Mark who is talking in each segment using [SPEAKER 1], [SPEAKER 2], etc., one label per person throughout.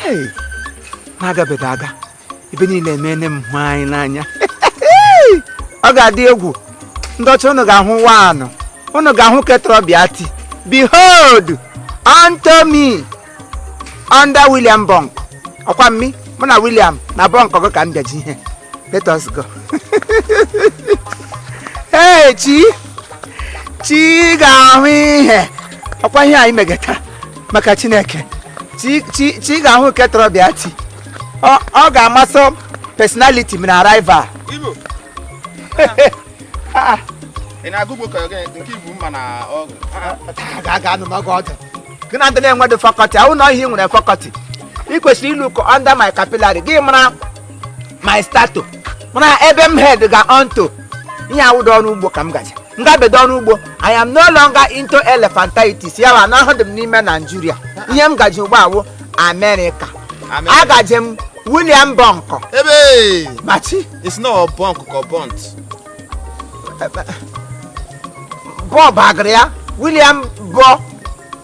[SPEAKER 1] Hey, na-agabeghị aga ebe niile emene m hụ anyị n'anya. Ọ ga-adị egwu. Ndị ọcha, unu ga-ahụ wanụ, unu ga-ahụ ketrọbiati. Behold unto me under William Bunk. Ọkwa mmi mụ na William na Bunk gị ka m bịaji ihe. Let us go. Hey, chi chi ga-ahụ ihe. Ọkwa ihe anyị megata maka Chineke. Chi chi chi ga-ahụ ketrọbiati. Ọ ga-amasị personality m na arrival.
[SPEAKER 2] Igbo.
[SPEAKER 1] Ah,
[SPEAKER 2] Ị na-agụ ugbo ka nke ibu mma na ọgụ?
[SPEAKER 1] Ga aga anụ n'oge ọdụ gị na ndị na-enwedo faculty ahụ na ihe nwere faculty. Ị kwesịrị ịlook under my capillary gị, mara my status, mara ebe m head ga onto. Ihe awụdo ọrụ ugbo ka m gaji m gabedo ọrụ ugbo. I am no longer into elephantitis. Ya bụ na ahụ dị m n'ime Naijiria. Ihe m gaji ugbu awụ Amerịka. Agaji m William Bunk.
[SPEAKER 2] Ebe
[SPEAKER 1] machi.
[SPEAKER 2] It's not bunk ka bunt.
[SPEAKER 1] Bọb agịrị ya William Bọ.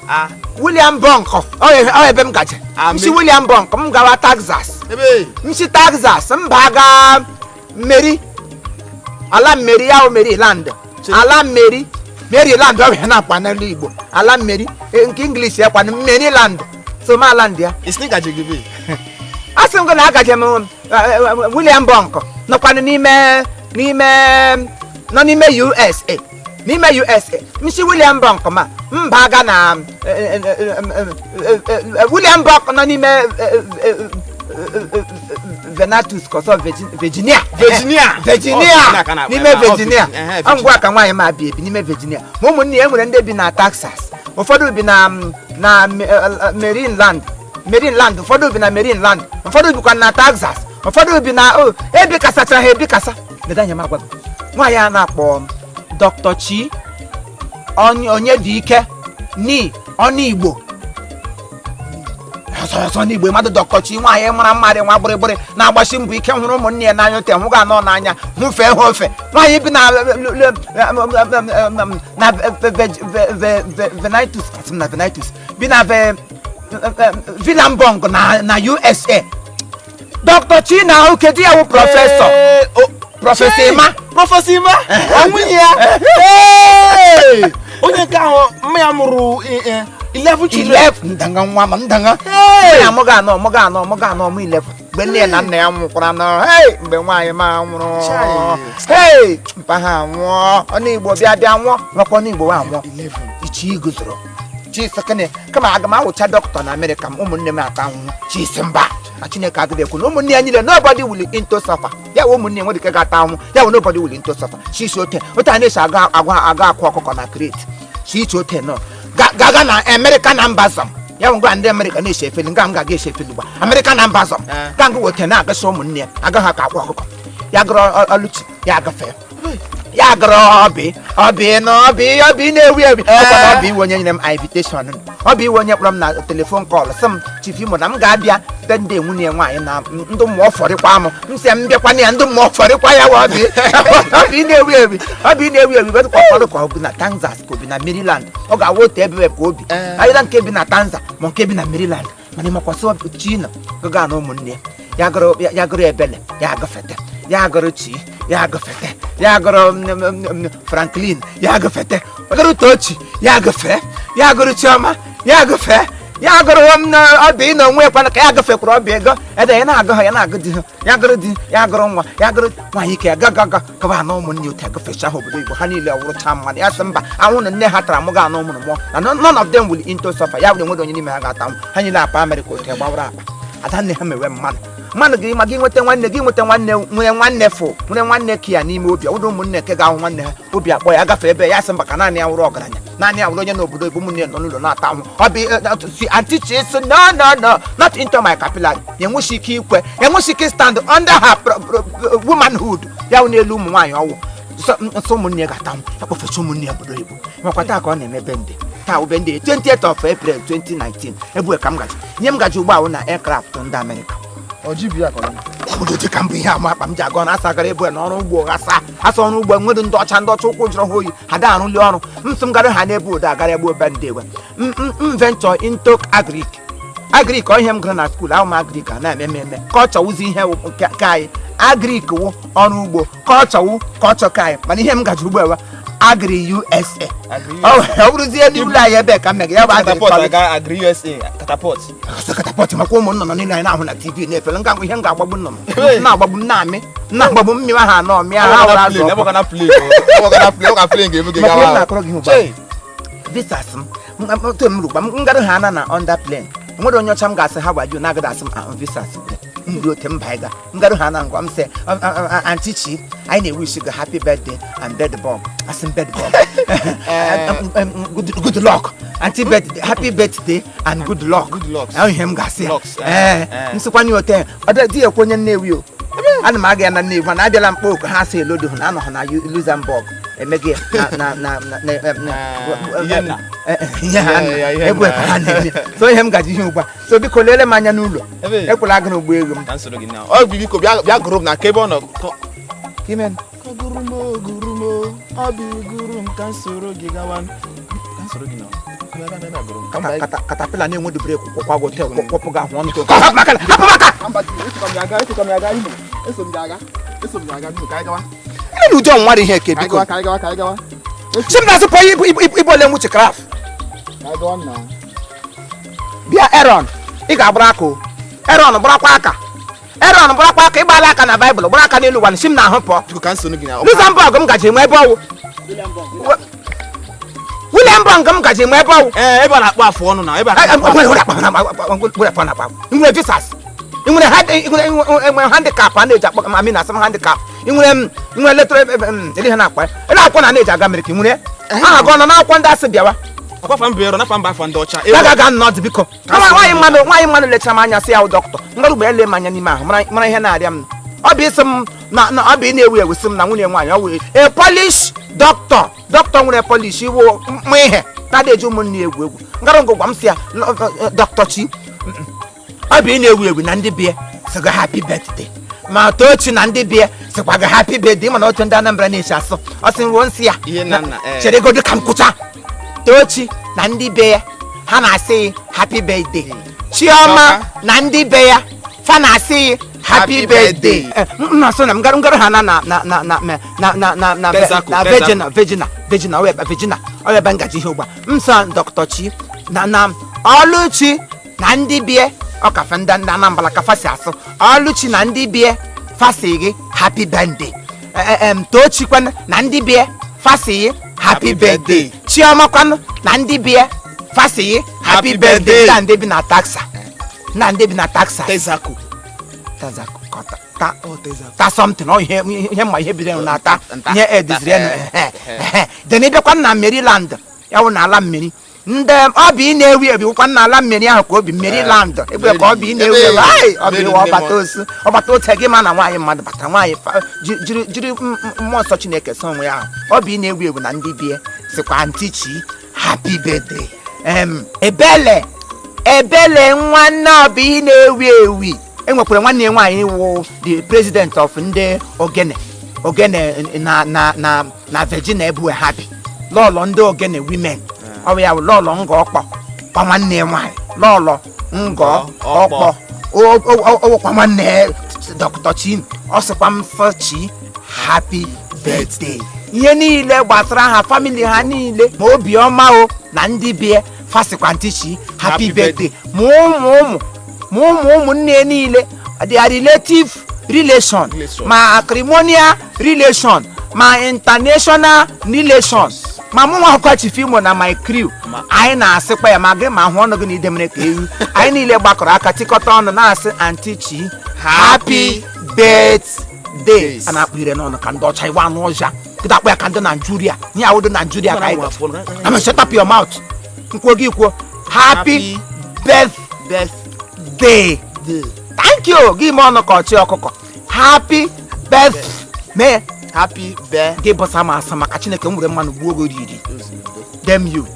[SPEAKER 2] Ah.
[SPEAKER 1] William Bunk, ọ ebe m gaje. Nsi William Bunk, m gawa Texas.
[SPEAKER 2] Ebe
[SPEAKER 1] nsi Texas, m baga mmeri ala mmeri ya, Maryland. Ala mmeri Maryland, ọ bụ ihe na-akpa n'elu Igbo ala mmeri. Nke English ya kwanụ Maryland, so m ala ndị ya.
[SPEAKER 2] Isi na ịgaji gị be.
[SPEAKER 1] A sị m gị na agaje m William Bunk nọkwanụ n'ime nọ n'ime USA, n'ime USA. Nsi William Bunk ma mba aga na William Bunk nọ n'ime Venatus kọsọ Virginia.
[SPEAKER 2] Virginia.
[SPEAKER 1] Virginia.
[SPEAKER 2] Ọ, Virginia ka na-akpọ
[SPEAKER 1] n'ime
[SPEAKER 2] ebe a. Ọ,
[SPEAKER 1] Virginia.
[SPEAKER 2] Ehe,
[SPEAKER 1] Ọ ngwa ka nwaanyị ma bi ebi n'ime Virginia, ma ụmụnne ya nwere ndị bi na Texas, ụfọdụ bi na Maryland. Maryland, ụfọdụ bi na Maryland, ụfọdụ bikwa na Texas, ụfọdụ bi na o ebikasachara ha ebikasa. Leda anya m agwa gị, nwaanyị a na-akpọ Dr. Chi onye dị ike ni ọnụ Igbo ọsọ ọsọ n'Igbo mmadụ. Dr. Chi, nwaanyị mara mmadụ, nwa gbịrịgbịrị na-agbasi mbọ ike, hụrụ ụmụnne ya n'anya, ote hụga anọ n'anya, hụfee ha ofe. Nwaanyị bi na Venitus, asị m na Venitus, bi na Villambong na USA. Dr. Chi na oke di ya wụ professor.
[SPEAKER 2] Ee,
[SPEAKER 1] Professor Emma.
[SPEAKER 2] Professor Emma ọ nwunye ya. Ee! Onye nke ahụ mma ya mụrụ 11 children.
[SPEAKER 1] 11 ndanga nwa ma ndanga.
[SPEAKER 2] Hey!
[SPEAKER 1] Ya mụga anọ, mụga anọ, mụga anọ, mụ 11 mgbe nne ya na nna ya nwụkwara nọ. Hey, mgbe nwaanyị ma nwụrụ.
[SPEAKER 2] Chai.
[SPEAKER 1] Hey, mpa ha nwụọ, ọnụ Igbo bịa bịa nwụọ, nwakwa ọnụ Igbo wa nwụọ.
[SPEAKER 2] 11.
[SPEAKER 1] Ichi guzoro chi sịkịnị kama aga m awụcha dọkịta na Amerịka m, ụmụnne m ata ahụhụ. Chi si mba na Chineke agịghị ekwu na ụmụnne ya niile, nobody will into suffer. Ya wụ ụmụnne ya nwere ike ga-ata ahụhụ, ya wụ nobody will into suffer. Chi si ote ote a na-esi aga agwa aga akwa ọkụkọ na crate. Chi iche ote nọ gaga na America na mbazọm ya bụ ngwa ndị Amerịka na-esi efeli nga m ga-aga esi efeli ugba Amerịka na mbazọm. Ga ngụ wote na-agasi ụmụnne ya agaghị ka akwa ọkụkọ. Ya gụrụ Ọlụchi, ya agafee, ya gụrụ ọbị ọbị na ọbị ọbị na-ewu ewi. Ọkwa na ọbị iwe onye nyere m invitation, ọbị iwe onye kpọrọ m na telephone call, sị m, "Chief Imo, na m ga-abịa be ndị nwunye nwaanyị na ndị mmụọ fọrịkwa m." M sị m bịakwana ya, ndị mmụọ fọrịkwa ya wa ọbị ọbị na-ewu ewi, ọbị na-ewu ewi. Bedụkwa ụfọdụ ka ọ bụ na Texas, ka obi na Maryland, ọ ga-awụ otu ebe ka obi ayịla nke bi na Texas ma nke bi na Maryland. Mana ịmakwasị China gaga na ụmụnne ya gụrụ, ya gụrụ Ebele, ya agafete, ya gụrụ Chi, ya agafete, ya gụrụ Franklin, ya agafete, ọ gụrụ Tochi, ya agafe, ya gụrụ Chioma, ya agafe, ya gụrụ m na ọbị na onwe ekwana ka ya gafekwara ọbị ego ede ya na-agụ ha, ya na-agụ di ha, ya gụrụ di ya, gụrụ nwa ya, gụrụ nwaanyị ike ya gaga ga gaba na ụmụnne otu agafecha ha obodo Igbo ha niile ọwụrụcha mmadụ. Ya sị mba, anwụ na nne ha tara mụ ga anụ ụmụrụ mụọ na none of them will into suffer. Ya bụrụ enwere onye n'ime ha ga-ata anwụ. Ha niile apa Amerịka otu gbawara akpa adanne ha mewe mmadụ mmadụ gị ma gị nweta nwanne gị, nweta nwanne nwere nwanne fụ nwere nwanne ka ya n'ime obi ọwụrụ ụmụnne nke ga-ahụ nwanne ha obi akpọ ya agafe ebe ya. Sị mba, ka naanị ya wụrụ ọgaranya, naanị ya wụrụ onye n'obodo ebe ụmụnne nọ n'ụlọ na-ata ahụ. Ọ bụ si Aunty Chi sị no, no, no, not into my capillary. Ya enweghị ike ikwe, ya enweghị ike stand under her womanhood ya wụ n'elu ụmụ nwaanyị ọwụ nsọ ụmụnne ya ga-ata ahụ. Ya kpọfecha ụmụnne ya obodo oyibo. Makwa taa ka ọ na-eme bende taa wụ bende 20th of April 2019. Ebue ka m gaji nye m gaji ugbu a wụ na aircraft ndị Amerịka.
[SPEAKER 2] Ọjị bi ya ka ọ dị.
[SPEAKER 1] Obodo dị ka mbụ ihe ama akpa m ji aga na asa gara ebu na ọrụ ugbo ghasa asa ọrụ ugbo nwere ndị ọcha, ndị ọcha ụkwụ jụrụ ha oyi, ha da arụli ọrụ m sị m gara ha n'ebe ụda agara egbu ebe ndị ewe m venture into agric. Agric ọ ihe m gụrụ na school ahụ m agric a na-eme eme culture wụzi ihe nke anyị. Agric wụ ọrụ ugbo, culture wụ culture ka anyị, mana ihe m gaji ugbo ewe Agri USA. Ọ bụrụzie n'ụlọ anyị ebe ka m mega ya bụ Agri
[SPEAKER 2] Catapult aga Agri USA catapult.
[SPEAKER 1] Catapult makwa ụmụ nnụnụ niile anyị na-ahụ na TV na-efere nga ihe m ga-agbagbu nnụnụ na-agbagbu m na-amị na-agbagbu mmiri ahụ anọ mịa ha wụrụ azụ. Visas m m rugba m ngarụ ha ana na under plane nwere onye ọcha m ga-asị ha gwaju na-agada asị m ahụ visas ndị ote mba ịga ngarụ ha na ngwa m sị Aunty Chi anyị na-ewish gị happy birthday and bed bomb asị m bed bomb good luck aunty birthday happy birthday and good luck ahụ ihe m ga-asị ya. Ee m sịkwa ote ọ dị ekwe onye Nnewi o ana m aga ya na Nnewi mana abịala mkpa oku ha sị elodo na anọ ha na Luxembourg emege na na na ihe ha egwu ha na-eme. So ihe m gaji ihe ugbu a so biko lele m anya n'ụlọ ekwela agụ n'ụgbọ ego m.
[SPEAKER 2] Ọ biko bịa gụrụ m na ka ebe ọ nọ.
[SPEAKER 1] Kimen katapila na-enwe breki kwụkwa gị hotel kwụpụ gị ahụ ọnụ. Ndị ụjọ nwara ihe eke biko si m na-asị pụọ ibu ole nwuche kraf bịa Aaron ị ga-agbara aka o Aaron gbarakwa aka Aaron gbarakwa aka ịgbala aka na Baịbụl gbara aka n'elu ụwa si m na-ahụ pụọ. Luxembourg m gaji enwe ebe ọwụ William m gaji enwe ebe ọwụ
[SPEAKER 2] ebe a na-akpọ afụ ọnụ na ebe a
[SPEAKER 1] nwere visas nwere handicap a na-eji akpọ amị na asam handicap nwere nwere letra ele ha na-akpa ele akwụkwọ na na-eji aga Amerịka nwere aha gị ọnọ n'akwụkwọ ndị asị bịawa gaga nnọdụ biko. Nwaanyị mmanụ lechara m anya sị ya dọkịta ngarụ mgbe ele m anya n'ime ahụ mara ihe na-arịa m ọ bụ isi m na ọ bụ ị na-ewu ewu sị m na nwunye nwaanyị ọ wụ a polish dọkịta dọkịta nwere polish iwu mma ihe na-adị eji ụmụnne ya egwu egwu ngarụ ngụ gwa m sị ya dọkịta Chi ọ bụ ị na-ewu ewu na ndị bịa sịga happy birthday ma Tochi na ndị bịa sịkwa gị happy birthday mana otu ndị Anambra na-echi asụ ọ sị ruo nsị ya chere godo ka m kwụcha. Tochi na ndị be ya ha na-asị happy birthday. Chioma na ndị be ya fa na-asị happy birthday. M na-asụ na m garụ ha na na na na na na na na na Virginia Virginia Virginia Virginia ọ ebe ngaji ihe ugbu a m sọ Dr. Chi na na Ọlụchi na ndị bie ọ kafa ndị Anambra kafa si asụ Ọlụchi na ndị bie fasi gị happy birthday. Tochi kwanụ na ndị bie fasi gị happy birthday. Chioma kwanụ na ndị bie fasi gị happy birthday. Na ndị bi na taxa na ndị bi na taxa
[SPEAKER 2] Tezaku
[SPEAKER 1] ta ta something ọ ihe mma ihe bidoro na ata ihe ediziri enu den ịbịakwa na Maryland ya wụ na ala mmiri ndị ọ bụ ị na-ewu ewu wụkwa na ala mmiri ahụ ka obi Maryland ebe ka ọ bụ ị na-ewu ewu ai ọ bụ iwe ọbata osu ọbata ote gị ma na nwaanyị mmadụ bata nwaanyị jiri mmụọ nsọ Chineke so onwe ya ahụ ọ bụ ị na-ewu ewu na ndị bie sịkwa Aunty Chi happy birthday. Ebele ebele nwanne ọ bụ ị na-ewu ewu enwekwara nwanne nwaanyị wụ the president of ndị ogene ogene na na na na Virginia ebu ha bi lọlọ ndị ogene women ọ bụ ya bụ lọlọ ngọ ọkpọ kwa nwanne nwaanyị lọlọ ngọ ọkpọ ọwụkwa nwanne Dr. Chi ọ sịkwa m Chi happy birthday. Ihe niile gbasara ha famili ha niile ma obiọma o na ndị bie fasikwa Aunty Chi happy birthday ma ụmụ ụmụ ma ụmụ ụmụnne niile their relative relation ma acrimonial relation ma international relations ma mụ nwa akwụkwọ Chief Imo na my crew anyị na-asịkwa ya ma gị ma hụ ọnụ gị na idemere ka ewu anyị niile gbakọrọ aka tikọta ọnụ na-asị Aunty Chi happy birthday. A na-akpọ ire n'ọnụ ka ndị ọcha iwe anụ ọja kịta akpọ ya ka ndị Naijiria nye awụdụ Naijiria ka anyị ama shut up your mouth nkwuo gị kwuo happy birthday. Thank you gị ime ọnụ ka ọchị ọkụkọ happy birthday mee
[SPEAKER 2] happy birthday
[SPEAKER 1] gị bọsa ma asa maka Chineke m were mmanụ gbuo gị oriri damn you.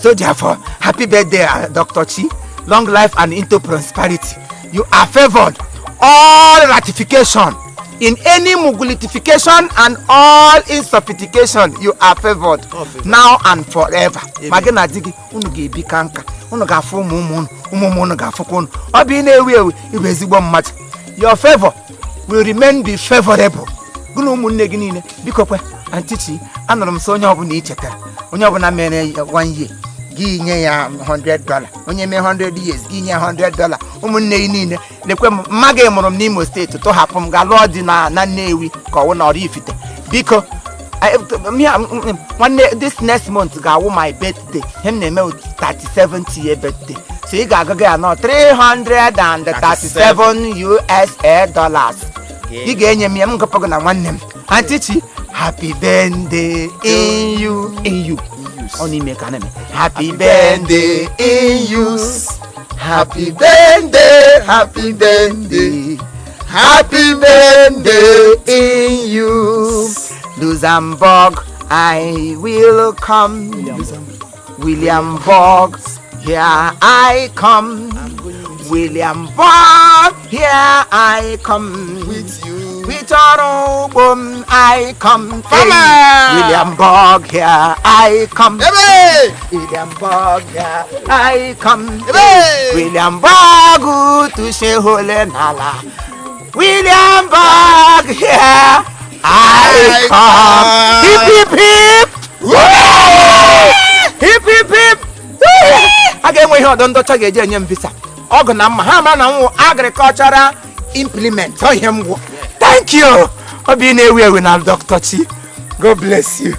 [SPEAKER 1] So therefore happy birthday Dr. Chi, long life and into prosperity. You are favored all ratification in any mugulitification and all insophistication. You are favored now and forever. Ma gị na di gị unu ga-ebi ka nka unu ga-afụ ụmụ ụmụ unu Ụmụ ụmụ unu ga-afụkwa unu. Ọ bụ ị na-ewu ewu, ịbụ ezigbo mmadụ. Your favor will remain be favorable. Gụ na ụmụnne gị niile, biko kwe. Aunty Chi, anụrụ m sị onye ọbụla ị chetara, onye ọbụla mere one year, gị nye ya $100. Onye mee 100 years, gị nye ya $100. Ụmụnne gị niile, lekwe m. Mma gị mụrụ m n'Imo Steeti, tụhapụ m, ga lụọ di na Nnewi, ka ọwụ na Oraifite. Biko, nwanne, this next month ga-awụ my birthday. Ihe m na-eme 37th year birthday, so ị ga-agaga ya nọ 337 USA dollars ị ga-enye m ya. M gụpụ gị na nwanne m. Aunty Chi, happy birthday in you, in you, ọ n'ime ka na-eme. Happy birthday in you.
[SPEAKER 2] Happy birthday, happy birthday, happy birthday
[SPEAKER 1] in you. Luxembourg, I will come. William Borg, here I come. William Borg, here I come.
[SPEAKER 2] With you.
[SPEAKER 1] With ọrụ ugbo m, I come.
[SPEAKER 2] Farmer!
[SPEAKER 1] William Borg, here I come.
[SPEAKER 2] Ebe!
[SPEAKER 1] William Borg, here I come.
[SPEAKER 2] Ebe!
[SPEAKER 1] William Borg, tụsie hole n'ala. William Borg, here I
[SPEAKER 2] I
[SPEAKER 1] come.
[SPEAKER 2] Come.
[SPEAKER 1] Hip hip hip. Hip hip hip. A ga-enwe ihe ọdọ ndọcha ga-eji enye m visa. Ọgụ na mma ha ma na nwụ agricultural implement ọ ihe m gwụ. Thank you. Obi na-ewu ewu na Dr. Chi. God bless you.